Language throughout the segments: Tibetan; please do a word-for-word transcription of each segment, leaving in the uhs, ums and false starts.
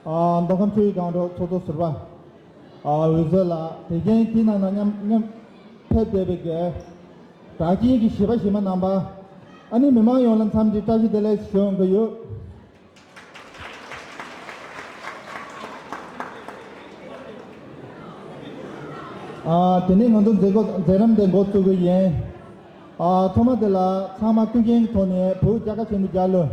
ཨ། མདོ་ཁམས་ཆོས་ཀྱི་སྒང་དྲུག་ཚོགས་གཙོ་ཟུར་པ། ཨ། འོད་ཟེར་ལགས། དེ་རྐྱེན་དེ་ནང་ན་མཉམ་མཉམ་ཕེབས་བསྡད་པའི་གི་གྲགས་ཅན་གྱི་གཞས་པ་གཞས་མ་རྣམ་པ། ཨ་ནི་མི་མང་ཡོངས་ལ་འཚམས་འདྲི་བཀྲ་ཤིས་བདེ་ལེགས་ཞུ་འོང་གི་ཡོད། ཨ། དེ་ནས་ང་ཚོ་མཛད་སྒོ་མཛད་རིམ་དེ་འགོ་བཙུགས་ཀྱི་ཡིན། ཨ། ཐོག་མ་དེ་ལ་ཚང་མ་ཀུན་མཁྱེན་གྱི་ཐོག་ནས་བོད་རྒྱལ་ཁ་ཆེན་པོ་རྒྱལ་ལོ།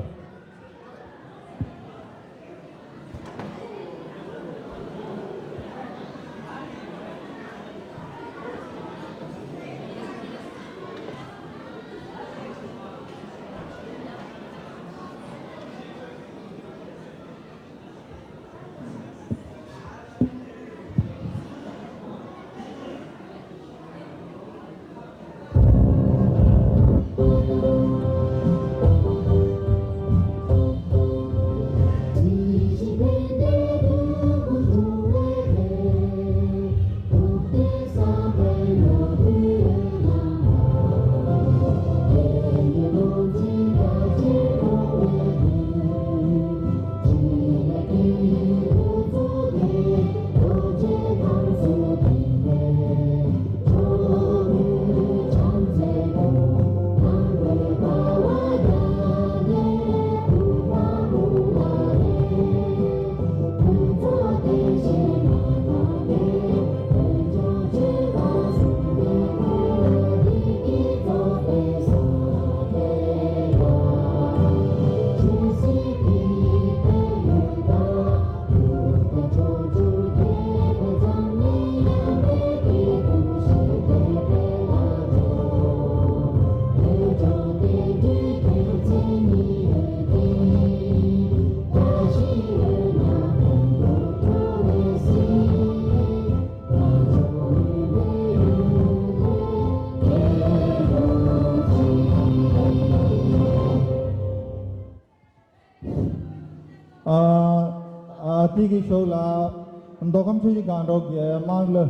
ཨ། ཨ། དེ་གི་ཞོར་ལ་མདོ་ཁམས་ཆུ་བཞི་སྒང་དྲུག་གི་དམངས་གླུ།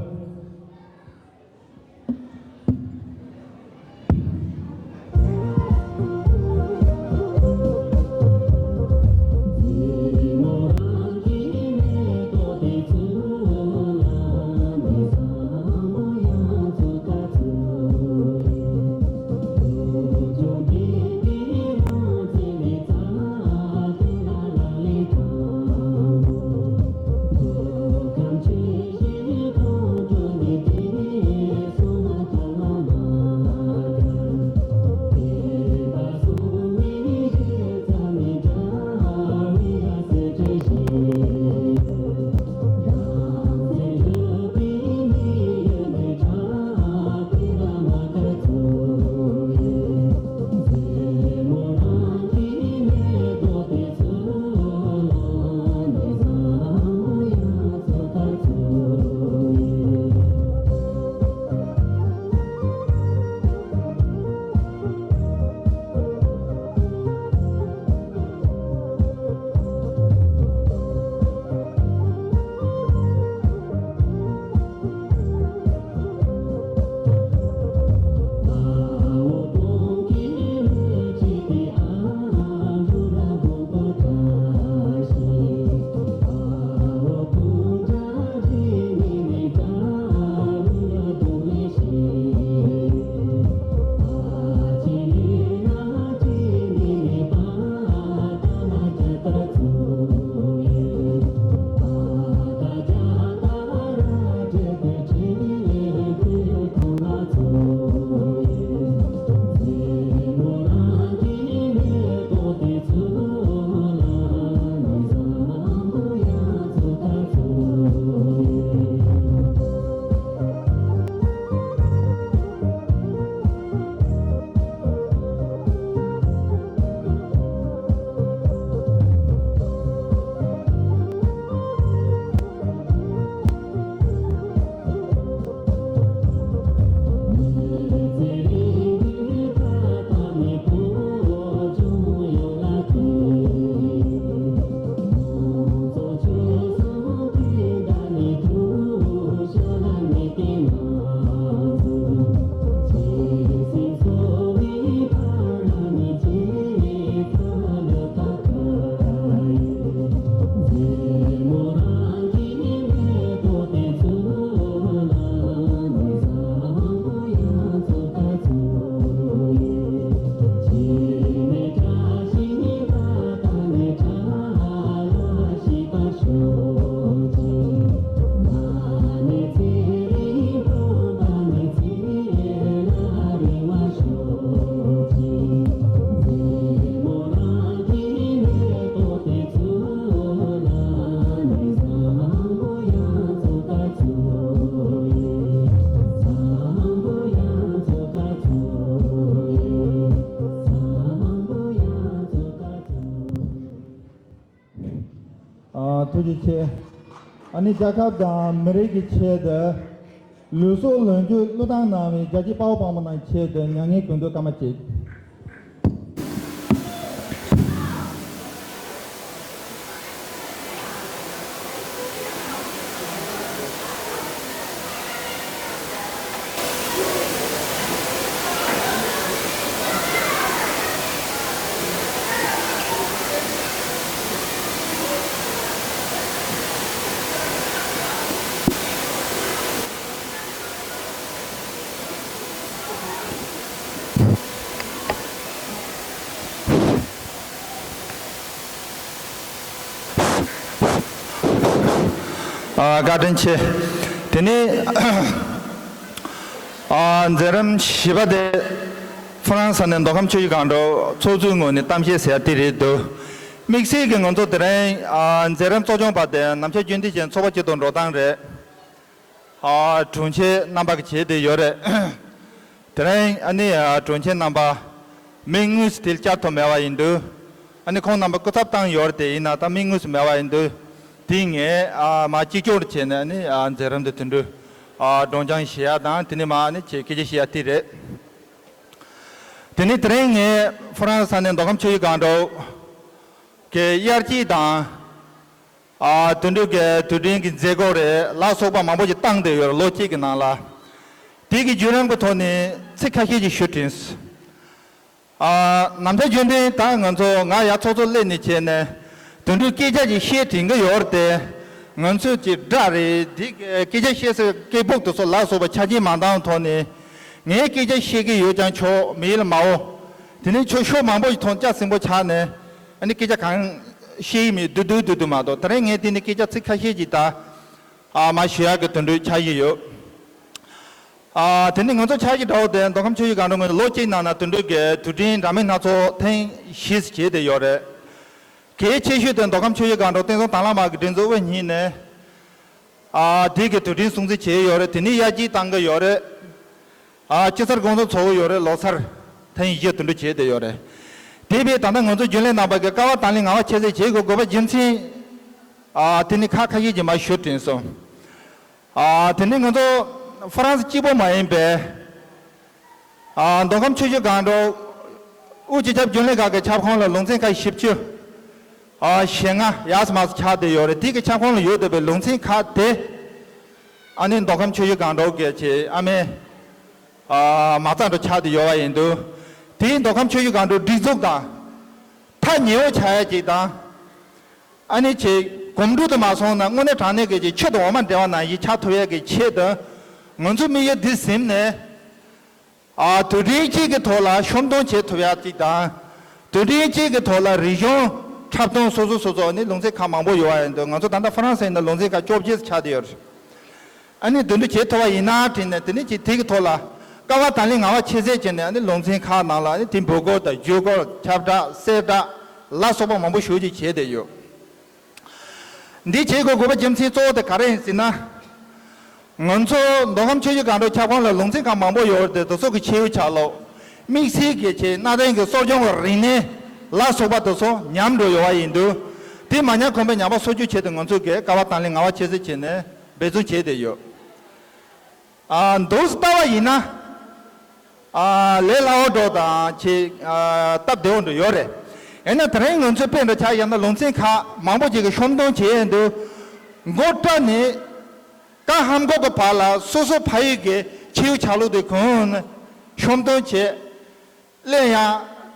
ཀྱི་ཆེད། ཨ་ནི་རྒྱལ་ཁབ་དང་མི་རིགས་ཀྱི་ཆེད་དུ། ལུས་སྲོག་ལོངས་སྤྱོད་བློས་བཏང་གནང་བའི་རྒྱལ་གཅེས་དཔའ་བོ་དཔའ་མོ་རྣམས་ཆེད་དུ་མྱ་ངན་གུས་འདུད་བཀའ་མོལ་བྱེད། ཨ། བཀའ་དྲིན་ཆེ། དེ་ནས་ཨ། མཛད་རིམ་བཞི་པ་དེ་ཧྥ་རན་སི་ནས་མདོ་ཁམས་ཆུ་བཞི་སྒང་དྲུག་ཚོགས་གཙོའི་ངོས་ནས་གཏམ་བཤད་ཟེར་ཡ་དེ་རེད་འདུག། དམིགས་བསལ་གྱིས་ང་ཚོ་དེ་རིང་ཨ། མཛད་རིམ་གཙོ་སྐྱོང་པ་དེ་ནམ་ཞག་རྒྱུན་ལྡན་བཞིན་ཚོགས་པ་སྐྱིད་སྡུག་འགྲོ་སྟངས་རེད། ཨ། དྲུང་ཆེ་རྣམ་པ་གིས་བྱས་བསྡད་ཡོད་རེད། དེ་རིང་ཨ་ནི་ཨ། དྲུང་ཆེ་རྣམ་པ་མི་དངོས་སུ་དེ་བཅར་ཐུབ་མེད་པ་ཡིན་དུས། ཨ་ནི་ཁོང་རྣམ་པ་སྐུ་ཚབ་བཏང་ཡོད་རེད་དེ། ཡིན་ན་ད་མི་དངོས་སུ་མེད་པ་ཡིན་དུས། དེ་ངས་ཨ། མར་གཅིག་གྱུར་བྱས་ནས་ཨ་ནི་ཨ། མཛད་རིམ་དེ་དེ་འདྲ་ཨ། སྒྲོག་སྦྱང་བྱེད་ཡ་དང་། དེ་ནས་མར་ཨ་ནི་ཆེད་སྐད་ཆ་བཤད་ཡ་དེ་རེད། དེ་ནས་དེ་རིང་ངས་ཧྥ་རན་སི་ནས་མདོ་ཁམས་ཆུ་བཞི་སྒང་དྲུག་གི་དབྱར་སྐྱིད་དང་། ཨ། དེ་འདྲ་གི་དུས་དྲན་གྱི་མཛད་སྒོ་རེད་ལ་སོགས་པ་མང་པོ་ཞིག་བཏང་བསྡད་ཡོད་རེད། ལོ་གཅིག་གི་ནང་ལ། དེ་གི་བརྒྱུད་རིམ་གྱི་ཐོག་ནས་ཚིག་ཁ་ཤས་ཅིག་ཞུ་དྲན་སོང་། ཨ། ནམ་ཞག་རྒྱུན་ལྡན་ད་ང་ཚོ་ང་ཡར་ཚོགས་གཙོ་སླེབས་ནས་བྱས་ནས་དེ་འདྲའི་སྐད་ཆ་ཅིག་བཤད་དྲན་གྱི་ཡོད་རེད་དེ། ང་ཚོས་ཅིག་སྒྲ་རེད་དེ་སྐད་ཆ་བཤད་སའི་སྐད་སྦུག་དེ་ཚོ་ལ་སོགས་པ་ཆ་རྐྱེན་མ་འདང་ཐོག་ནས། ངས་སྐད་ཆ་བཤད་ཀྱི་ཡོད་ཀྱང་ཆོག་མི་ཡིན་ལ་མ་འོ། དེ་ནས་ཁྱོད་ཤོག་མང་པོ་ཞིག་ཐོན་ལྕགས་སྲིན་པོ་ཆགས་ནས། ཨ་ནི་སྐད་ཆ་གང་བཤད་ཡི་མེད། བསྡུ་བསྡུ་བསྡུ་བསྡུ་མ་གཏོགས། དེ་རིང་ངས་དེ་ནས་སྐད་ཆ་ཚིག་ཁ་ཤས་ཅིག་ད་ཨ་མར་ཞུ་ཡག་གི་དོན་འགྲུལ་ཆགས་ཀྱི་ཡོད། ཨ། དེ་ནས་ང་ཚོ་ཆ་བཞག་འདྲ་བོ་དེ་མདོ་ཁམས་ཆུ་བཞི་སྒང་དྲུག་ངོས་ལོ་གཅིག་ནང་ན་དེ་འདྲའི་གི་དུས་དྲན་འདྲ་མིན་སྣ་ཚོགས་ཐེངས་བཞི་བྱས་བསྡད་ཡོད་རེད། གལ་ཆེ་ཤོས་དེ་མདོ་ཁམས་ཆུ་བཞི་སྒང་དྲུག་བསྟན་སྲུང་དྭང་བླངས་དམག་གི་སྒྲིག་འཛུགས་དབུ་བརྙེས་ནས། ཨ། དེ་གི་དུས་དྲན་སྲུང་བརྩི་བྱས་ཡོད་རེད། དེ་ནས་དབྱར་སྐྱིད་བཏང་གི་ཡོད་རེད། ཨ། དཔྱིད་གསར་དགོང་དྲོ་ཚོགས་ཡོད་རེད། ལོ་གསར་ཐེངས་བཞི་དེ་འདྲ་བྱས་བསྡད་ཡོད་རེད། དེ་བས་ད་ལྟ་ང་ཚོ་རྒྱུན་ལས་རྣམ་པ་གིས་ཀ་བ་དང་ལེན་ངང་པ་ཆེ་ཚད་བྱེད་དགོས་དགོས་པ་རྒྱུ་མཚན། ཨ། དེ་ནི་ཁ་ཁ་ཤས་ཀྱིས་མར་ཞུ་དྲན་སོང་། ཨ། དེ་ནི་ང་ཚོ་ཧྥ་རན་སི་གཅིག་པོ་མ་ཡིན་པའི། ཨ། མདོ་ཁམས་ཆུ་བཞི་སྒང་དྲུག་དབུས་སྤྱི་ཁྱབ་རྒྱུན་ལས་ཁག་གི་ཁྱབ་ཁོངས་ལ་ལུང་ཚན་ཁག་བཞི་བཅུ། ཨ། ཞེ་ལྔ་ཡར་མར་ཆགས་བསྡད་ཡོད་རེད། དེ་གི་ཁྱབ་ཁོངས་ལ་ཡོད་བསྡད་པའི་ལུང་ཚན་ཁག་དེ། ཨ་ནི་མདོ་ཁམས་ཆུ་བཞི་སྒང་དྲུག་གི་ཆེད་ཨ་མའི། ཨ། མ་རྩ་འདྲ་ཆགས་བསྡད་ཡོད་པ་ཡིན་དུས། དེའི་མདོ་ཁམས་ཆུ་བཞི་སྒང་དྲུག་སྒྲིག་འཛུགས་དང་། ཐག་ཉེ་བོ་ཆགས་ཡ་ཅིག་དང་། ཨ་ནི་ཆེ་གོམ་འགྲོས་དུ་མ་སོང་ན་དངོས་གནས་དྲང་གནས་ཀྱི་ཆུ་དང་འོ་མ་འདྲེས་པ་ནང་བཞིན་ཆགས་ཐུབ་ཡ་གི་ཆེད་དུ། ང་ཚོ་དམིགས་ཡུལ་འདི་ཟིན་ནས། ཨ། དུས་དྲན་གཅིག་གི་ཐོག་ལ་ཤོམ་སྟོན་བྱེད་ཐུབ་ཡ་གཅིག་དང་། དུས་དྲན་གཅིག་གི་ཐོག་ལ་རིག་གཞུང་འཁྲབ་སྟོན་སོ་སོ་སོ་སོ་ནི་ལུང་ཚན་ཁག་མང་པོ་ཡོད་པ་ཡིན་དུས། ང་ཚོ་ད་ལྟ་ཧྥ་རན་སི་ཡིན་ན་ལུང་ཚན་ཁག་བཅོ་བརྒྱད་ཆགས་བསྡད་ཡོད་རེད། ཨ་ནི་དེ་འདྲ་བྱེད་ཐུབ་པ་ཡིན་ན་དྲན་ནས། དེ་ནི་ཅིག་དེ་གི་ཐོག་ལ་ཀ་བ་དང་ལེན་ངང་པ་ཆེ་ཚད་བྱས་ནས། ཨ་ནི་ལུང་ཚན་ཁག་ནང་ལ་ཨ་ནི་དེ་འབོད་སྐུལ་དང་བརྒྱུད་སྐུལ། ཁྱབ་བསྒྲགས། གསལ་བསྒྲགས་ལ་སོགས་པ་མང་པོ་ཞེ་ཅིག་བྱས་བསྡད་ཡོད། འདི་བྱེད་དགོས་དགོས་པ་རྒྱུ་མཚན་གཙོ་བོ་དེ་ག་རེ་ཡིན་ཟེར་ན། ང་ཚོ་མདོ་ཁམས་ཆུ་བཞི་སྒང་དྲུག་ཁྱབ་ཁོངས་ལ་ལུང་ཚན་ཁག་མང་པོ་ཡོད་རེད་དེ། དེ་ཚོ་གི་ཁྱེའུ་ཆག་ལོ། དམིགས་བསལ་གྱི་ཆེད་གནའ་དེང་གི་གསོ་སྦྱོང་གི་རིག་གནས་ལ་སོགས་པ་དེ་ཚོ་ཉམས་འགྲོ་ཡོད་པ་ཡིན་དུས། དེ་མ་ཉམས་གོང་འཕེལ་ཉམས་པ་གསོ་རྒྱུའི་ཆེད་དུ་ང་ཚོ་གིས་ཀ་བ་དང་ལེན་ངང་པ་ཆེ་ཚད་བྱས་ནས་འབད་བརྩོན་བྱས་བསྡད་ཡོད། ཨ། འདུག་སེ་ལྟ་བ་ཡིན་ན། ཨ། ལས་སླ་བོ་འདྲ་དང་ཆེ། ཨ། སྟབས་བདེ་བོ་འདྲ་ཡོད་རེད། ཡིན་ན་དེ་རིང་ང་ཚོའི་དཔེ་འདྲ་ཆ་བཞག་ན་ལུང་ཚན་ཁག་མང་པོ་ཅིག་གིས་ཤོམ་སྟོན་བྱས་ཡོང་དུས། མགོ་སྐྲ་ནས་རྐང་ལྷམ་གོག་གི་བར་ལ་སོ་སོ་ཕ་ཡུལ་གྱི་ཁྱེའུ་ཆག་ལོ་དེ་གོན་ནས་ཤོམ་སྟོན་བྱས། གླེང་ཡ།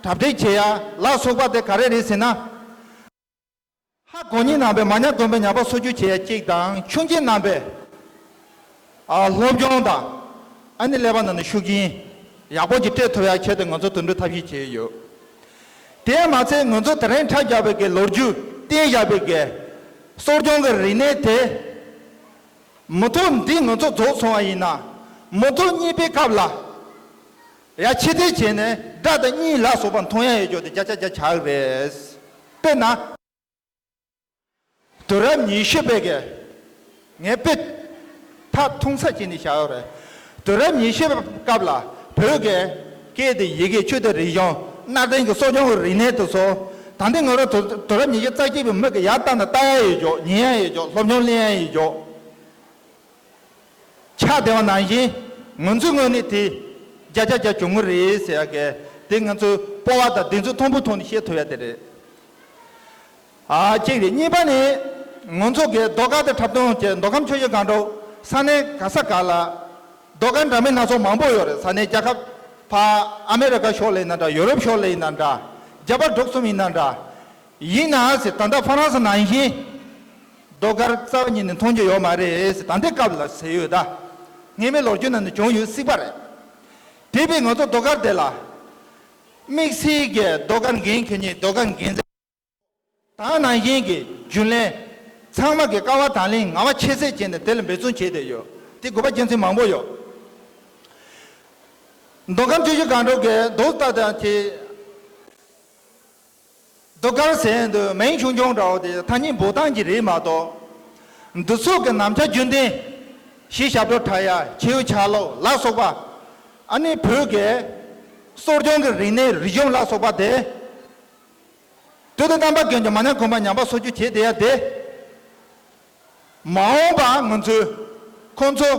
གྲ་སྒྲིག་བྱེད་ཡ་ལ་སོགས་པ་དེ་ག་རེ་རེད་ཟེར་ན། ཧ་གོ་མཁན་རྣམ་པས་མ་ཉམས་གོང་འཕེལ་ཉམས་པ་གསོ་རྒྱུ་བྱེད་ཡ་གཅིག་དང་། ཆུང་ཆེན་རྣམ་པས། ཨ། སློབ་སྦྱོང་དང་། ཨ་ནི་ཀླད་པ་ནང་ནས་ཤུགས་རྐྱེན་ཡག་པོ་ཅིག་སྤྲད་ཐུབ་ཡ་ཆེད་དུ་ང་ཚོ་དེ་འདྲའི་ཐབས་ཤེས་བྱས་ཡོད། དེ་མ་ཚད་ང་ཚོ་དེ་རིང་འཁྲབ་བཞག་པའི་གི་ལོ་རྒྱུས་བསྟན་བཞག་པའི་གི་གསོ་སྦྱོང་གི་རིག་གནས་དེ། མུ་ཐུག་འདི་ང་ཚོ་རྫོགས་སོང་བ་ཡིན་ན། མུ་ཐུག་གཉིས་པའི་སྐབས་ལ་ཡ་ཕྱི་བལྟས་བྱས་ནས་སྒྲ་དང་གཉིས་ལ་སོགས་པ་མཐོང་ཡ་ཡོད་རྒྱུ་དེ་བརྒྱ་ཆ་བརྒྱ་ཆགས་ཀྱི་རེད། དཔེར་ན། དུས་རབས་ཉི་ཤུ་པའི་གི། ངས་དཔེ་ཐག་ཐུང་ས་བྱས་ནས་བཞག་ཡོད་རེད། དུས་རབས་ཉི་ཤུ་པའི་སྐབས་ལ་བོད་ཀྱི་སྐད་དང་ཡི་གེ། ཆོས་དང་རིག་གཞུང་། གནའ་དེང་གི་གསོ་སྦྱོང་གི་རིག་གནས་དེ་ཚོ། ད་ལྟའི་ང་རང་དུས་དུས་རབས་ཉི་ཤུ་རྩ་གཅིག་པའི་མི་གི་ཡར་ལྟ་ན་ལྟ་ཡ་ཡོད་ཀྱོག་ཉན་ཡ་ཡོད་ཀྱོག་སློབ་སྦྱོང་ལེན་ཡ་ཡོད་ཀྱོག་ཆགས་བསྡད་པ་ནང་བཞིན་ང་ཚོའི་ངོས་ནས་དེ་བརྒྱ་ཆ་བརྒྱ་བྱུང་གི་རེད་ཟེར་ཡ་གི་དེ་ང་ཚོའི་སྤོབས་པ་དང་གདེང་ཚོད་མཐོན་པོའི་ཐོག་ནས་བཤད་ཐུབ་ཡ་དེ་རེད། ཨ་གཅིག་རེད། གཉིས་པ་ནི་ང་ཚོ་གི་ཟློས་གར་དེ་འཁྲབ་སྟོན་གྱི་མདོ་ཁམས་ཆུ་བཞི་སྒང་དྲུག་ས་གནས་ག་ས་ག་ལ་ཟློས་གར་འདྲ་མིན་སྣ་ཚོགས་མང་པོ་ཡོད་རེད། ས་གནས་རྒྱལ་ཁབ་ཕ་ཨ་མེ་རི་ཀ་ཕྱོགས་ལ་ཡིན་ན་འདྲ། ཡུ་རོབ་ཕྱོགས་ལ་ཡིན་ན་འདྲ། རྒྱ་གར་འབྲུག་གསུམ་ཡིན་ན་འདྲ། ཡིན་ན་ཟེར་ད་ལྟ་ཧྥ་རན་སི་ནང་བཞིན་ཟློས་གར་རྩ་བ་ཉིད་ནས་མཐོང་རྒྱུ་ཡོད་མ་རེད་ཟེར། ད་ལྟའི་སྐབས་ལ་ཟེར་ཡོད་ད། སྔོན་མའི་ལོ་རྒྱུས་ནང་ནས་བྱུང་ཡོད་སྲིད་པ་རེད། དེ་བས་ང་ཚོ་ཟློས་གར་དེ་ལ་དམིགས་བསལ་གྱི་ཟློས་གར་འགན་འཁྱེར་མཁན་ཟློས་གར་འགན་འཛིན་དང་ནང་བཞིན་གྱི་རྒྱུན་ལས་ཚང་མ་གི་དཀའ་བ་དང་ལེན་ངལ་བ་ཆེ་ཚད་བྱས་ནས་དེ་ལ་འབད་བརྩོན་བྱས་བསྡད་ཡོད། དེ་དགོས་པ་རྒྱུ་མཚན་མང་པོ་ཡོད། མདོ་ཁམས་ཆུ་བཞི་སྒང་དྲུག་གི་ཟློས་གར་དང་དེ་ཟློས་གར་ཟེར་དུས་མིང་ཆུང་ཆུང་འདྲ་བོ་དེ་ཐ་སྙད་འབོད་སྟངས་ཀྱི་རེད་མ་གཏོགས། འདི་ཚོ་གི་ནམ་མཁའ་རྒྱུན་ལྡན་གཞས་ཞབས་བྲོ་འཁྲབ་ཡ། མཆེ་བོ་ཆ་ལོག་ལ་སོགས་པ། ཨ་ནི་བོད་ཀྱི་གསོ་སྦྱོང་གི་རིག་གནས་རིག་གཞུང་ལ་སོགས་པ་དེ། དུས་དང་རྣམ་པ་ཀུན་གྱི་མ་ཉམས་གོང་འཕེལ་ཉམས་པ་སོར་ཆུད་བྱས་བསྡད་ཡ་དེ། མ་འོངས་པ་ང་ཚོས་ཁོང་ཚོ་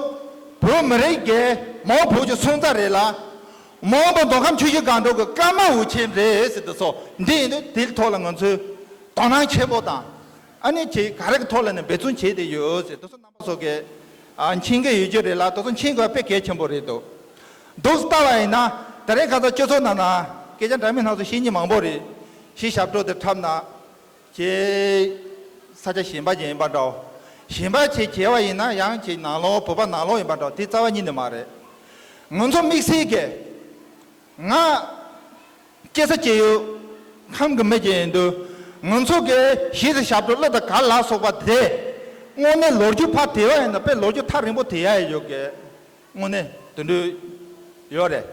བོད་མི་རིགས་ཀྱི་མ་འོངས་བོད་ཀྱི་སོན་རྩ་རེད་ལ། མ་འོངས་པ་མདོ་ཁམས་ཆུ་བཞི་སྒང་དྲུག་གི་སྐར་མ་འོད་ཆེན་རེད་ཟེར་དུས་སོ་འདི་ཡིན་དུས་དེའི་ཐོག་ལ་ང་ཚོས་དོ་སྣང་ཆེན་པོ་དང་། ཨ་ནི་ཆེ་ག་རེ་གི་ཐོག་ལ་ནས་འབད་བརྩོན་བྱས་བསྡད་ཡོད་ཟེར་དུས་སོ་རྣམ་པ་ཚོ་གི་ཨ་མཁྱེན་གྱི་ཡོད་རྒྱུ་རེད་ལ། དུས་སོ་མཁྱེན་དགོས་པ་དཔེ་གལ་ཆེན་པོ་རེད་འདུག་འདུག་ལྟ་བ་ཡིན་ན་ད་རེས་ཁ་སང་སྤྱི་ཚོགས་ནང་ན་སྐད་ཆ་འདྲ་མིན་སྣ་ཚོགས་བཤད་མཁན་མང་པོ་རེད། གཞས་ཞབས་བྲོ་དེ་འཁྲབ་ན། ཁྱེད་ས་ཆ་གཞན་པ་ཅིག་ཡིན་པ་འདྲ། གཞན་པ་ཅིག་བྱས་པ་ཡིན་ན་ཡང་ཁྱེད་ནང་ལོགས་བོད་པ་ནང་ལོགས་ཡིན་པ་འདྲ། དེ་རྩ་བ་ཉིད་ནས་མ་རེད། ང་ཚོ་དམིགས་བསལ་གྱི་ང་སྐྱེས་ས་སྐྱེས་ཡུལ་ཁམས་ཀྱི་མི་ཅིག་ཡིན་དུས་ང་ཚོ་གི་གཞས་དང་ཞབས་བྲོ་གླུ་དང་གར་ལ་སོགས་པ་དེ་དངོས་གནས་ལོ་རྒྱུས་ཕར་དེད་པ་ཡིན་ན་དཔེ་ལོ་རྒྱུས་ཐག་རིང་པོ་དེད་ཡ་ཡོད་གི། དངོས་གནས་དེ་འདྲ་ཡོད་རེད།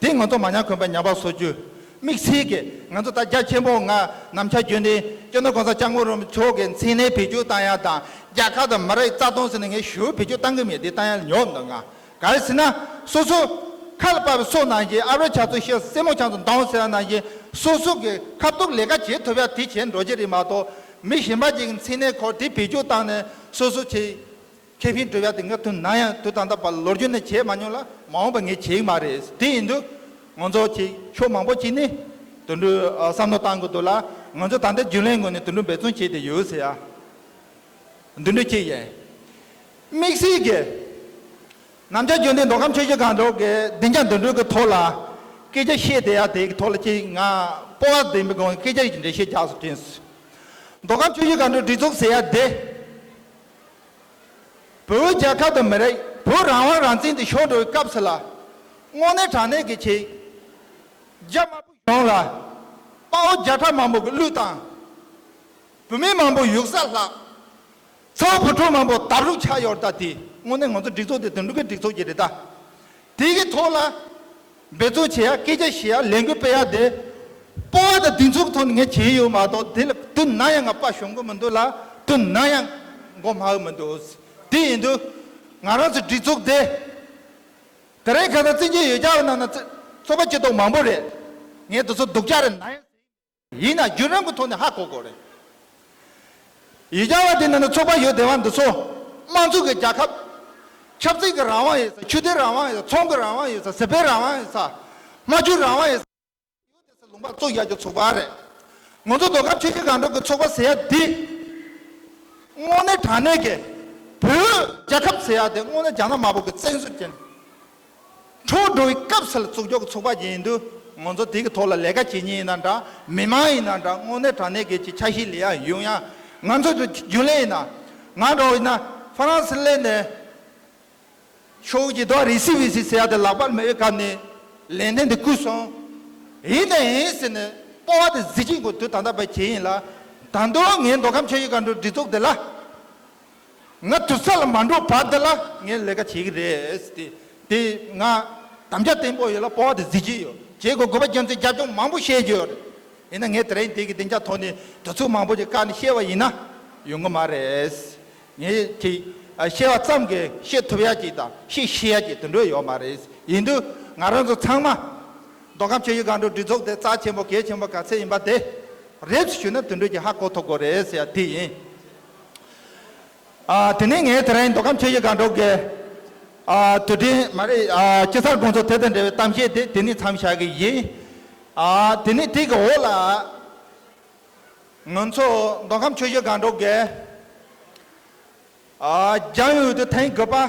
དེ་ང་ཚོ་མ་ཉམས་གོང་འཕེལ་ཉམས་པ་སོར་ཆུད། དམིགས་བསལ་གྱི་ང་ཚོ་ད་རྒྱ་ཆེན་པོ་ང་ནམ་མཁའ་རྒྱུན་ལྡན་སྤྱི་ནོར་གོང་ས་སྐྱབས་མགོན་རིན་པོ་ཆེ་མཆོག་གི་མཚན་གནས་བེད་སྤྱོད་བཏང་ཡ་དང་རྒྱལ་ཁབ་དང་མི་རིགས་རྩ་དོན་ཟེར་ནས་ངས་ཞུ་བེད་སྤྱོད་བཏང་གི་མེད། དེ་བཏང་ཡ་ཉོབ་འདུག་ང་ག་རེ་ཟེར་ན་སོ་སོ་ཁ་ལ་བབས་པའི་སོ་ནང་བཞིན་ཨ་རོ་ཆ་ཚོད་ཤེས་སེ་མོ་ཆ་ཚོད་འདང་ཟེར་ཡ་ནང་བཞིན་སོ་སོ་གི་ཁ་ཐུག་ལས་ཀ་བྱེད་ཐུབ་ཡ་དེ་བྱེད་འགྲོ་གི་རེད་མ་གཏོགས་མི་གཞན་པ་ཅིག་གི་མཚན་གནས་ཁོ་དེ་བེད་སྤྱོད་བཏང་ནས་སོ་སོ་ཆེ། ཁེ་ཕན་སྒྲུབ་ཡ་དེ་ང་དུས་ནམ་ཡང་དུས་ད་ལྟ་བར་ལོ་རྒྱུས་ནས་བྱས་མ་མྱོང་ལ་མ་འོངས་པ་ངས་བྱེད་ཀྱི་མ་རེད། དེ་ཡིན་དུས་ང་ཚོ་ཅིག་ཕྱོགས་མང་པོ་ཅིག་ནས་དུད་འགྲོའི་ཨ་བསམ་བློ་བཏང་དགོས་འདུག་ལ། ང་ཚོ་ད་ལྟ་རྒྱུན་ལས་ངོས་ནས་དུད་འགྲོ་འབད་བརྩོན་བྱས་ཏེ་ཡོད་ཟེར་ཡ་འདི་འདྲ་ཅིག་ཡིན། དམིགས་བསལ་གྱི་ནམ་མཁའ་རྒྱུན་ལྡན་མདོ་ཁམས་ཆུ་བཞི་སྒང་དྲུག་གི་སྡིངས་ཆ་འདི་འདྲ་གི་ཐོག་ལ་སྐད་ཆ་བཤད་བསྡད་ཡ་དེ་གི་ཐོག་ལ་ཅིག་ང་སྤོབས་པ་ལྡན་པའི་སྒང་སྐད་ཆ་ཞིག་འགྲེལ་བཤད་རྒྱག་སུ་དྲན་སོང་། མདོ་ཁམས་ཆུ་བཞི་སྒང་དྲུག་སྒྲིག་འཛུགས་ཟེར་ཡ་དེ། བོད་རྒྱལ་ཁབ་དང་མི་རིགས་བོད་རང་དབང་རང་བཙན་དེ་ཤོར་འགྲོ་བའི་སྐབས་སུ་ལ་དངོས་གནས་དྲང་གནས་ཀྱི་ཆེད་རྒྱ་དམར་པོ་གཞུང་ལ་དཔའ་བོ་བརྒྱ་ཕྲག་མང་པོ་གི་གླུ་བཏང་། བུད་མེད་མང་པོ་ཡུགས་ས་བརླགས། ཚ་བོ་བུ་ཕྲུག་མང་པོ་དབྱར་རུབ་ཆགས་ཡོད་རེད། ད་དེ་དངོས་གནས་ང་ཚོ་སྒྲིག་འཛུགས་དེ་དོན་གྲུབ་ཀྱི་སྒྲིག་འཛུགས་ཀྱི་རེད་ད། དེ་གི་ཐོག་ལ་འབད་བརྩོན་བྱེད་ཡ་སྐད་ཆ་བཤད་ཡ་ལས་འགུལ་སྤེལ་ཡ་དེ་སྤོབས་པ་དང་གདེང་ཚོད་ཀྱི་ཐོག་ནས་ངས་བྱས་ཡོད་མ་གཏོགས་དེ་ལ་དུས་ནམ་ཡང་ང་དཔའ་ཞུམ་གི་མི་འདུག་ལ། དུས་ནམ་ཡང་མགོ་དམའ་གི་མི་འདུག་དེ་ཡིན་དུས་ང་རང་ཚོ་སྒྲིག་འཛུགས་དེ་དེ་རིང་ཁ་སང་བཙན་བྱོལ་ཡོད་ཀྱག་ནང་ན་ཚོགས་པ་སྐྱིད་སྡུག་མང་པོ་རེད། ངས་དེ་ཚོ་སྡུག་ཅག་རེད་ན་ཡང་ཡིན་ན་བརྒྱུད་རིམ་གྱི་ཐོག་ནས་ཧ་གོ་དགོས་རེད། ཡོད་ཀྱག་བ་དེ་ནང་ན་ཚོགས་པ་ཡོད་བསྡད་པ་འདི་ཚོ་དམངས་གཙོ་གི་རྒྱལ་ཁབ། ཆབ་སྲིད་ཀྱི་རང་དབང་ཡོད་ས། ཆོས་དད་རང་དབང་ཡོད་ས། ཚོང་གི་རང་དབང་ཡོད་ས། ཟས་པའི་རང་དབང་ཡོད་ས། སྨྲ་བརྗོད་རང་དབང་ཡོད་ས། ཡོད་དེ་ས་ལུང་པ་བཙུགས་ཡག་གི་ཚོགས་པ་རེད། ང་ཚོ་མདོ་ཁམས་ཆུ་བཞི་སྒང་དྲུག་གི་ཚོགས་པ་ཟེར་ཡ་དེ། དངོས་གནས་དྲང་གནས་ཀྱི་བོད་རྒྱལ་ཁབ་ཟེར་ཡ་དེ་དངོས་གནས་རྒྱ་ནག་དམར་པོ་གི་བཙན་བཟུང་ཅན། འཕྲོག་འགྲོ་བའི་སྐབས་སུ་ལ་བཙུགས་ཆོག་གི་ཚོགས་པ་ཅིག་ཡིན་དུས་ང་ཚོ་དེ་གི་ཐོག་ལ་ལས་ཀ་བྱེད་མཁན་ཡིན་ན་འདྲ། མི་མང་ཡིན་ན་འདྲ། དངོས་གནས་དྲང་གནས་ཀྱི་ཅིག་ཆ་ཤས་ལེན་ཡ་ཡོང་ཡ། ང་ཚོ་རྒྱུན་ལས་ཡིན་ན་ང་འདྲ་བོ་ཡིན་ན་ཧྥ་རན་སི་སླེབས་ནས་ཤོག་གུ་ཅིག་འདུག་རེ་སི་བེ་སི་ཟེར་ཡ་དེ་ལག་པར་མེད་པའི་སྐབས་ནས་ལན་ཐེངས་དེ་བརྐུས་སོང་། ཡིན་ད་ཡིན་ཟེར་ནས་སྤོབས་པ་དེ་གཟི་བརྗིད་དགོས་དུས་ད་ལྟ་བར་བྱས་ཡིན་ལ། ད་དུང་ངས་མདོ་ཁམས་ཆུ་བཞི་སྒང་དྲུག་སྒྲིག་འཛུགས་དེ་ལ། ང་དུས་ཚོད་ལ་མ་འགྲོ་བར་དེ་ལ་ངས་ལས་ཀ་བྱེད་ཀྱི་རེད་ཟེར་ཏེ། དེ་ང་དམ་བཅའ་བརྟན་པོ་ཡོད་ལ་སྤོབས་པ་དེ་གཟི་བརྗིད་ཡོད། བྱེད་དགོས་དགོས་པ་རྒྱུ་མཚན་རྒྱབ་ལྗོངས་མང་པོ་བཤད་རྒྱུ་ཡོད་རེད། ཡིན་ན་ངས་དེ་རིང་དེ་གི་སྡིངས་ཆ་ཐོག་ནས་དུས་ཚོད་མང་པོ་ཞིག་བཀག་ནས་བཤད་པ་ཡིན་ན་ཡོང་གི་མ་རེད། ངས་ཀྱི་བཤད་པ་ཙམ་གྱིས་བཤད་ཐུབ་ཡ་ཅིག་དང་བཤད་ཤེས་ཡ་ཅིག་དེ་འདྲ་ཡོད་མ་རེད། ཡིན་དུས་ང་རང་ཚོ་ཚང་མ་མདོ་ཁམས་ཆུ་བཞི་སྒང་དྲུག་སྒྲིག་འཛུགས་དེ་རྩ་ཆེན་པོ་གལ་ཆེན་པོ་ག་ཚད་ཡིན་པ་དེ། རེད་ཞུས་ན་དེ་འདྲ་ཅིག་ཧ་གོ་ཐུབ་དགོས་རེད་ཟེར་ཡ་དེ་ཡིན། ཨ། དེ་ནས་ངས་དེ་རིང་མདོ་ཁམས་ཆུ་བཞི་སྒང་དྲུག་གི། ཨ། དུས་དྲན་མ་རེད། ཨ། དཔྱིད་གསར་དགོང་ཚོགས་དེ་དང་འབྲེལ་བའི་གཏམ་བཤད་དེ་དེ་ནས་མཚམས་བཞག་གི་ཡིན། ཨ། དེ་ནས་དེ་གི་འོག་ལ། ང་ཚོ་མདོ་ཁམས་ཆུ་བཞི་སྒང་དྲུག་གི། ཨ། རྒྱང་ཡོད་དུ་ཐེངས་དགུ་པ།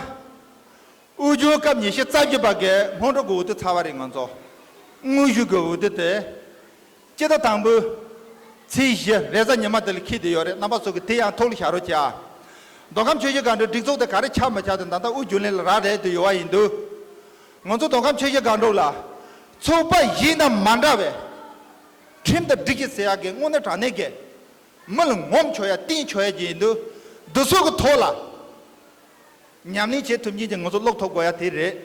དབུས་རྒྱུན་སྐབས་ཉི་ཤུ་རྩ་བརྒྱད་པ་གི་སྔོན་འགྲོ་གི་འོས་བསྡུ་ཚར་བ་རེད། ང་ཚོ་དངོས་གཞི་གི་འོས་བསྡུ་དེ། སྤྱི་ཟླ་དང་པོའི་ཚེས་བཞི་རེས་གཟའ་ཉི་མ་དེ་ལ་འཁེལ་བསྡད་ཡོད་རེད། རྣམ་པ་ཚོ་གིས་དེ་ཡང་ཐུགས་ལ་བཞག་རོགས་བྱེད་ཨ། མདོ་ཁམས་ཆུ་བཞི་སྒང་དྲུག་སྒྲིག་འཛུགས་དེ་ག་རེ་ཆགས་མ་ཆགས་དེ་ད་ལྟ་དབུས་རྒྱུན་ལས་ལ་རག་ལས་བསྡད་ཡོད་པ་ཡིན་དུས། ང་ཚོ་མདོ་ཁམས་ཆུ་བཞི་སྒང་དྲུག་ལ་ཚོགས་པ་གཞན་དང་མ་འདྲ་བའི་ཁྲིམས་དང་སྒྲིག་གཞི་ཟེར་ཡག་གི་དངོས་གནས་དྲང་གནས་ཀྱི་མི་ལ་ངོམ་ཆོག་ཡ་བསྟན་ཆོག་ཡ་ཅིག་ཡིན་དུས། འདི་ཚོ་གི་ཐོག་ལ་ཉམས་ལེན་བྱེད་ཐུབ་མཁན་གྱི་ང་ཚོ་སློབ་ཐོབ་དགོས་ཡ་དེ་རེད།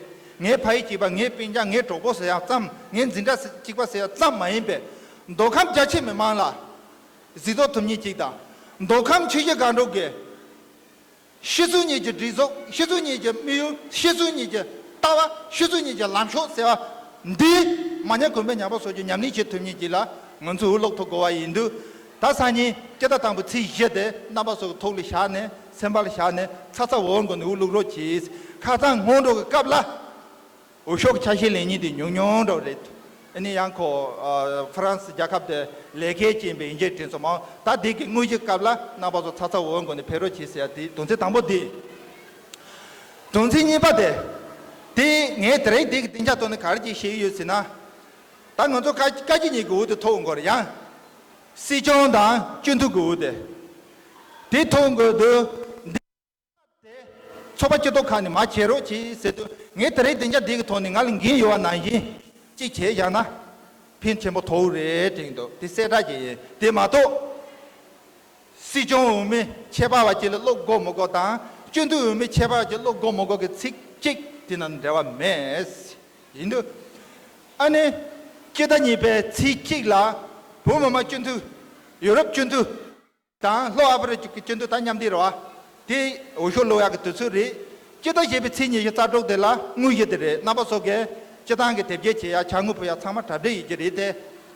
ངའི་ཕ་ཡུལ་གཅིག་པ། ངའི་སྤུན་ཀྱག་ངའི་གྲོགས་པོ་ཟེར་ཡ་ཙམ། ངའི་འཛིན་གྲྭ་གཅིག་པ་ཟེར་ཡ་ཙམ་མ་ཡིན་པའི་མདོ་ཁམས་རྒྱ་ཆེ་མི་མང་ལ་གཟིགས་རྟོག་ཐུབ་མཁན་གཅིག་དང་། མདོ་ཁམས་ཆུ་བཞི་སྒང་དྲུག་གི་སྤྱི་ཚོགས་གཉིས་ཀྱི་སྒྲིག་འཛུགས། སྤྱི་ཚོགས་གཉིས་ཀྱི་དམིགས་ཡུལ། སྤྱི་ཚོགས་གཉིས་ཀྱི་ལྟ་བ། སྤྱི་ཚོགས་གཉིས་ཀྱི་ལམ་ཕྱོགས་ཟེར་བ་འདི་མ་ཉམས་གོང་འཕེལ་ཉམས་པ་སོགས་ཀྱི་ཉམས་ལེན་བྱེད་ཐུབ་མཁན་ཅིག་ལ་ང་ཚོས་སློབ་ཐོབ་དགོས་པ་ཡིན་དུས། ད་སང་ཉིན་སྤྱི་ཟླ་དང་པོའི་ཚེས་བཞི་དེ་རྣམ་པ་ཚོ་གི་ཐུགས་ལ་བཞག་ནས། སེམས་པ་ལ་བཞག་ནས་ཚ་ཚ་འུར་འུར་སྒོ་ནས་འུར་བླུག་རོགས་གྱིས། ཁ་སང་སྔོན་འགྲོ་གི་སྐབས་ལ། འོས་ཤོག་ཆ་ཤས་ལེན་མཁན་དེ་ཉུང་ཉུང་འདྲ་བོ་རེད། ཨ་ནི་ཡང་ཁོ། ཨ། ཧྥ་རན་སི་རྒྱལ་ཁབ་དེ་ལས་ཀའི་རྐྱེན་པས་ཡིན་གཅིག་དྲན་སོང་མ། ད་འདི་གི་དངོས་གཞིའི་སྐབས་ལ་རྣམ་པ་ཚོ་ཚ་ཚ་འུར་འུར་སྒོ་ནས་ཕེབས་རོགས་གྱིས་ཟེར་ཡ་དེ་དོན་ཚན་དང་པོ་འདི། དོན་ཚན་གཉིས་པ་དེ། དེ་ངས་དེ་རིང་འདི་གི་སྡིངས་ཆ་ཐོག་ནས་ག་རེ་ཅིག་བཤད་ཀྱི་ཡོད་ཟེར་ན། ད་ང་ཚོ་བཀའ་བཀའ་སྤྱི་གཉིས་ཀྱི་འོས་བསྡུ་ཐོབ་འགོར་ཡང་། སྲིད་སྐྱོང་དང་སྤྱི་འཐུས་ཀྱི་འོས་བསྡུ། དེ་ཐོབ་འགོར་དུས། དེ་ཚོགས་པ་སྐྱིད་སྡུག་ཁག་ནས་མ་བྱེད་རོགས་གྱིས་ཟེར་དུས། ངས་དེ་རིང་སྡིངས་ཆ་འདི་གི་ཐོག་ནས་ང་ལ་འགན་ཡོད་པ་ནང་བཞིན་གཅིག་བྱས་བཞག་ན་ཕན་ཆེན་པོ་ཐོགས་རེད་དྲན་འདུག་དེ་གསལ་བསྒྲགས་ཀྱི་ཡིན། དེ་མ་གཏོགས་སྲིད་སྐྱོང་འོས་མི་ཁྱད་པར་བ་ཅིག་ལ་བློ་དགོས་མི་དགོས་དང་། སྤྱི་འཐུས་འོས་མི་ཁྱད་པར་བ་ཅིག་བློ་དགོས་མི་དགོས་ཀྱི་ཚིག་གཅིག་དེ་ནང་འབྲེལ་བ་མེད། ཡིན་དུས། ཨ་ནི་སྤྱི་ཟླ་གཉིས་པའི་ཚེས་གཅིག་ལ་བོད་མི་མང་སྤྱི་འཐུས། ཡུ་རོབ་སྤྱི་འཐུས། དང་ལྷོ་ཨ་ཕི་རི་ཀའི་སྤྱི་འཐུས་ད་མཉམ་འདེགས་རེད་བ། དེ་འོས་ཤོག་བླུག་ཡག་གི་དུས་ཚོད་རེད། སྤྱི་ཟླ་བཞི་པའི་ཚེས་ཉི་ཤུ་རྩ་དྲུག་དེ་ལ་དངོས་གཞི་དེ་རེད། རྣམ་པ་ཚོ་གིས་སྤྱི་བཏང་གི་དེབ་སྐྱེལ་བྱེད་ཡག་ཕྱག་དངུལ་ཕུལ་ཡག་ཚང་མ་གྲ་སྒྲིག་ཡོད་ཀྱི་རེད་དེ།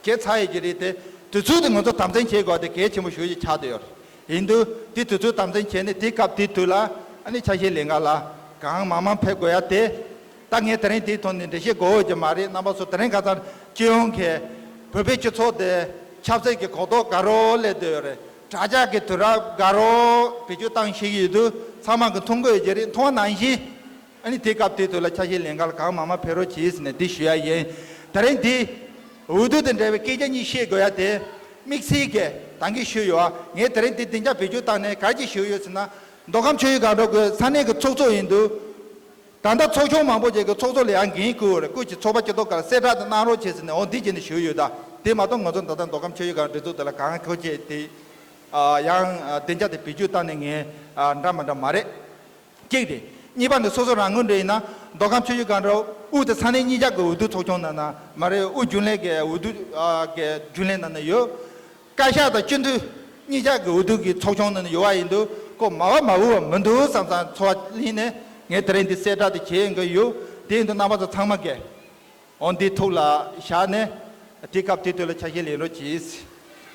བྱས་ཚར་ཡོད་ཀྱི་རེད་དེ། དུས་ཚོད་དེ་ང་ཚོ་དམ་འཛིན་བྱེད་དགོས་དེ་གལ་ཆེན་པོ་ཞེ་པོ་ཅིག་ཆགས་བསྡད་ཡོད་རེད། ཡིན་དུས་དེ་དུས་ཚོད་དམ་འཛིན་བྱས་ནས་དེ་སྐབས་དེའི་དུས་ལ་ཨ་ནི་ཆ་ཤས་ལེན་ག་ལ་གང་མང་མང་ཕེབས་དགོས་ཡ་དེ། ད་ངས་དེ་རིང་དེའི་ཐོག་ནས་འགྲེལ་བཤད་དགོས་ཀྱི་མ་རེད། རྣམ་པ་ཚོ་དེ་རིང་ཁ་སང་སྤྱི་ཡོངས་ཀྱི་བོད་པའི་སྤྱི་ཚོགས་དེ་ཆབ་སྲིད་ཀྱི་གོ་རྟོགས་དགའ་རབ་སླེབས་བསྡད་ཡོད་རེད། དྲ་རྒྱ་གི་དུས་རབས་དགའ་རབ་བེད་སྤྱོད་བཏང་ཤེས་ཀྱི་ཡོད་དུས། ཚང་མ་གིས་མཐོང་གི་ཡོད་ཀྱི་རེད། མཐོང་བ་ནང་བཞིན་ཨ་ནི་དེ་སྐབས་དེའི་དུས་ལ་ཆ་ཤས་ལེན་ག་ལ་གང་མང་མང་ཕེབས་རོགས་གྱིས་ཟེར་ནས་འདི་ཞུ་ཡ་ཡིན། དེ་རིང་འདི་འོས་བསྡུ་དང་འབྲེལ་བའི་སྐད་ཆ་གཉིས་བཤད་དགོས་ཡ་དེ། དམིགས་བསལ་གྱི་ད་གིན་ཞུས་ཡོད་ཨ། ངས་དེ་རིང་འདི་སྡིངས་ཆ་བེད་སྤྱོད་བཏང་ནས་ག་རེ་ཅིག་ཞུ་གི་ཡོད་ཟེར་ན། མདོ་ཁམས་ཆུ་བཞི་སྒང་དྲུག་གི་ས་གནས་ཀྱི་ཚོགས་གཙོ་ཡིན་དུས། ད་ལྟ་ཚོགས་ཆུང་མང་པོ་ཅིག་གི་ཚོགས་གཙོ་ལ་ཡང་འགན་བསྐུར་རེད། སྐུ་མཁྱེན་ཚོགས་པ་སྐྱིད་སྡུག་ཁག་ལ་གསལ་བསྒྲགས་དེ་གནང་རོགས་བྱེད་ཟེར་ནས། འོ་འདི་བྱས་ནས་ཞུས་ཡོད་ད། དེ་མ་གཏོགས་ང་ཚོ་ད་ལྟ་མདོ་ཁམས་ཆུ་བཞི་སྒང་སྒྲིག་འཛུགས་དེ་ལ་གང་ཁོ་ཆེ་དེ། ཨ། ཡང་སྡིངས་ཆ་དེ་བེད་སྤྱོད་བཏང་ནས་ངས། ཨ། འདྲ་མི་འདྲ་མ་རེད། གཅིག་རེད། གཉིས་པ་ནི་སོ་སོ་རང་ངོས་འདྲ་ཡིན་ན། མདོ་ཁམས་ཆུ་བཞི་སྒང་དྲུག་དབུས་དང་ས་གནས་གཉིས་ཆ་གི་འོས་བསྡུ་ཚོགས་ཆུང་ནང་ན་མ་རེད། དབུས་རྒྱུན་ལས་ཀྱི་འོས་བསྡུ། ཨ། གི་རྒྱུན་ལས་ནང་ན་ཡོད། བཀའ་ཤག་དང་སྤྱི་འཐུས་གཉིས་ཆ་གི་འོས་བསྡུ་གི་ཚོགས་ཆུང་ནང་ན་ཡོད་པ་ཡིན་དུས། ཁོ་མ་བ་མ་འུ་བ་མི་འདུག་བསམ་བསམ་ཚོར་བ་ལེན་ནས་ངས་དེ་རིང་འདི་གསལ་བསྒྲགས་དེ་བྱེད་ཡོང་གི་ཡོད། དེ་ཡིན་དུས་རྣམ་པ་ཚོ་ཚང་མ་གིས། འོ་འདི་ཐུགས་ལ་བཞག་ནས་དེ་སྐབས་དེ་དུས་ལ་ཆ་ཤས་ལེན་རོགས་གྱིས།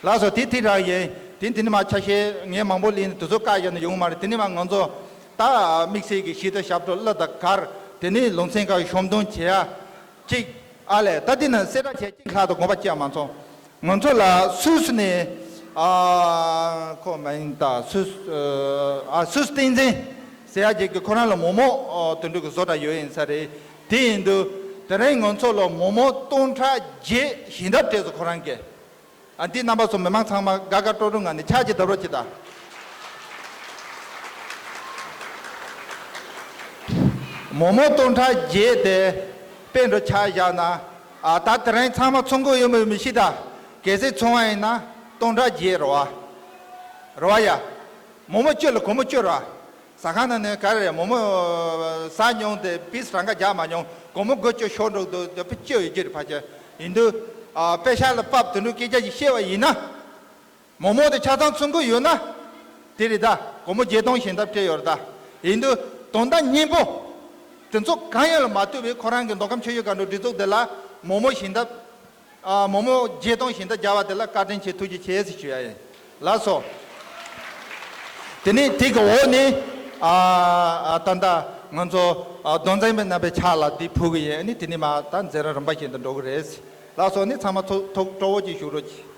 ལགས་སོ། དེ་དེ་རང་ཡིན། དེ་དེ་ནས་མར་ཆ་ཤས་ངས་མང་པོ་ལེན་ནས་དུས་ཚོད་བཀག་བཞག་ན་ཡོང་མ་རེད། དེ་ནས་མར་ང་ཚོ་ད་དམིགས་བསལ་གྱི་གཞས་དང་ཞབས་བྲོ་གླུ་དང་གར། དེ་ནས་ལུང་ཚན་ཁག་ཤོམ་སྡོམ་བྱེད་ཡ་གཅིག་ཨ་ལས། ད་འདི་ན་གསལ་བསྒྲགས་བྱས་གཅིག་ལྷག་དང་དགོངས་པ་བཅད་མ་སོང་། ང་ཚོ་ལ་སུད་སི་ནས། ཨ། ཁོ་མ་ཡིན་ད། སུད། ཨ། སུད་སི་བསྟན་འཛིན་ཟེར་ཡ་ཅིག་གིས་ཁོ་རང་ལ་མོག་མོག་དེ་འདྲ་གི་བཟོ་གྲྭ་ཡོད་ཡིན་ས་རེད། དེ་ཡིན་དུས་དེ་རིང་ང་ཚོ་ལ་མོག་མོག་སྟོང་ཕྲག་བརྒྱད་ཞལ་འདེབས་སྤྲད་སོང་ཁོ་རང་གིས། ཨ། འདི་རྣམ་པ་ཚོ་མི་མང་ཚང་མ་དགའ་དགའ་སྤྲོ་སྤྲོ་ངང་ནས་ཕྱག་ཅིག་བརྡབ་རོགས་གྱིས་ད། མོག་མོག་སྟོང་ཕྲག་བརྒྱད་དེ་དཔེ་འདྲ་ཆ་བཞག་ན། ཨ། ད་དེ་རིང་ཚང་མ་ཚོང་གི་ཡོད་མེད་མི་ཤེས་ད། གལ་སྲིད་ཚོང་བ་ཡིན་ན་སྟོང་ཕྲག་བརྒྱད་རེད་བ། རེད་བ་ཡ། མོག་མོག་བཅུ་ལ་སྒོར་མོ་བཅུ་རེད་བ། ཟ་ཁང་ནང་ནས་ག་རེ་རེད། མོག་མོག་ཟ་མྱོང་དེ་པིས་རང་ག་རྒྱག་མ་མྱོང་། སྒོར་མོ་དགུ་བཅུ་ཤོར་འགྲོ་འདུག་དེ་བཅུ་ཡོད་ཀྱི་རེད་ཕལ་ཆེར། ཡིན་དུས། ཨ། པེ་ཤག་ལ་ཕབ་དེ་འདྲ་སྐད་ཆ་ཞིག་བཤད་པ་ཡིན་ན། མོག་མོག་དེ་ཆ་ཚང་ཚོང་གི་ཡོད་ན། དེ་རེད་ད། སྒོར་མོ་བརྒྱད་སྟོང་ཞལ་འདེབས་སྤྲད་ཡོད་རེད་ད། ཡིན་དུས་དོན་དག་སྙིང་པོ། དེ་ཚོ་གང་ཡང་ལ་མ་ལྟོས་པའི་ཁོ་རང་གི་མདོ་ཁམས་ཆུ་བཞི་སྒང་དྲུག་སྒྲིག་འཛུགས་དེ་ལ་མོག་མོག་ཞལ་འདེབས་ ཨ་མོག་མོག་བརྒྱད་སྟོང་བཞི་བརྒྱ་བརྒྱབ་པ་དེ་ལ་བཀའ་དྲིན་ཆེ། ཐུགས་རྗེ་ཆེ་ཟེར་ཞུ་ཡ་ཡིན། ལགས་སོ། དེ་ནས་དེ་གི་འོག་ནས་ཨ་ཨ་ད་ལྟ་ང་ཚོ་ཨ་རྡོ་འཛིན་པའི་རྣམ་པའི་ཕྱག་ལ་འདི་ཕུལ་གི་ཡིན། ཨ་ནི་དེ་ནས་མ་ད་འཛིན་རིམ་རིམ་པ་བཞིན་དུ་འགྲོ་གི་རེད། ལགས་སོ། ཨ་ནི་ཚང་མ་ཐུགས་ཐུགས་སྤྲོ་བོ་ཅིག་བཞུགས་རོགས་གྱིས།